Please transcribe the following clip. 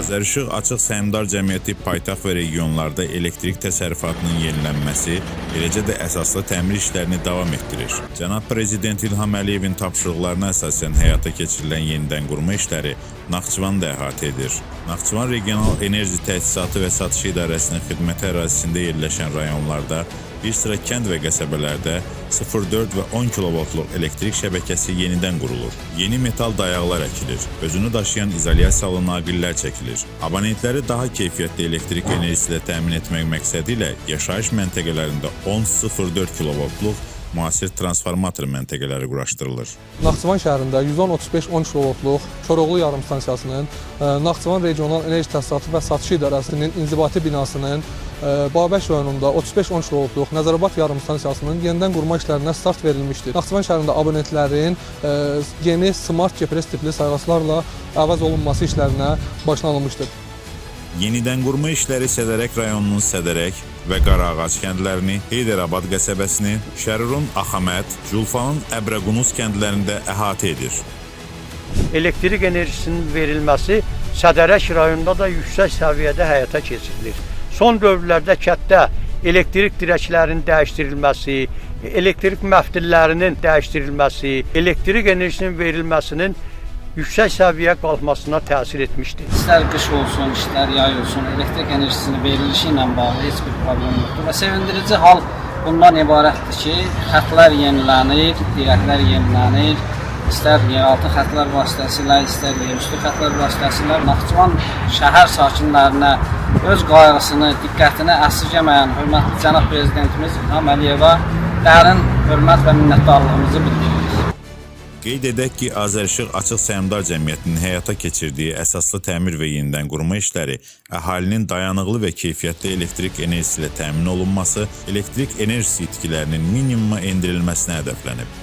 Azərişıq Açıq Səhmdar Cəmiyyəti paytaxt və regionlarda elektrik təsərrüfatının yenilənməsi, eləcə də əsaslı təmir işlərini davam etdirir. Cənab Prezident İlham Əliyevin tapşırıqlarına əsasən həyata keçirilən yenidən qurma işləri Naxçıvanı da əhatə edir. Naxçıvan Regional Enerji Təchizatı və Satışı İdarəsinin xidməti ərazisində yerləşən rayonlarda bir sıra kənd və qəsəbələrdə 0,4 və 10 kilovoltluq elektrik şəbəkəsi yenidən qurulur. Yeni metal dayaqlar əkilir, özünü daşıyan izolyasiyalı naqillər çəkilir. Abonentləri daha keyfiyyətli elektrik enerjisi ilə təmin etmək məqsədi ilə yaşayış məntəqələrində 10,04 kilovoltluq müasir transformator məntəqələri quraşdırılır. Naxçıvan şəhərində 110-35-10 kilovoltluq Koroğlu yarımstansiyasının, Naxçıvan Regional Enerji Təchizatı və Satışı İdarəsinin inzibati binasının, Babək rayonunda 35-10 kilovoltluq Nəzərabad yarımstansiyasının yenidən qurma işlərinə start verilmişdir. Naxçıvan şəhərində abonentlərin yeni smart GPS tipli sayğaclarla əvəz olunması işlərinə başlanılmışdır. Yenidən qurma işləri Sədərək rayonunun Sədərək və Qaraağac kəndlərini, Heydərabad qəsəbəsini, Şərurun Axamət, Culfanın Əbrəqunuz kəndlərində əhatə edir. Elektrik enerjisinin verilməsi Sədərək rayonunda da yüksək səviyyədə həyata keçirilir. Son dövrlərdə kənddə elektrik dirəklərinin dəyişdirilməsi, elektrik məftillərinin dəyişdirilməsi, elektrik enerjisinin verilməsinin yüksək səviyyə qalxmasına təsir etmişdir. İstər qış olsun, istər yay olsun, elektrik enerjisinin verilişi ilə bağlı heç bir problem yoxdur və sevindirici hal bundan ibarətdir ki, xətlər yenilənir, dirəklər yenilənir, istər yeraltı xətlər vasitəsilə, istər yerüstü xətlər vasitəsilə Naxçıvan şəhər sakinlərinə öz qayğısını, diqqətini əsirgəməyən hörmətli cənab prezidentimiz İlham Əliyevə dərin hörmət və minnətdarlığımızı bildiririk. Qeyd edək ki, Azərişıq Açıq Səhmdar Cəmiyyətinin həyata keçirdiyi əsaslı təmir və yenidən qurma işləri əhalinin dayanıqlı və keyfiyyətli elektrik enerjisi ilə təmin olunması, elektrik enerjisi itkilərinin minimuma endirilməsinə hədəflənib.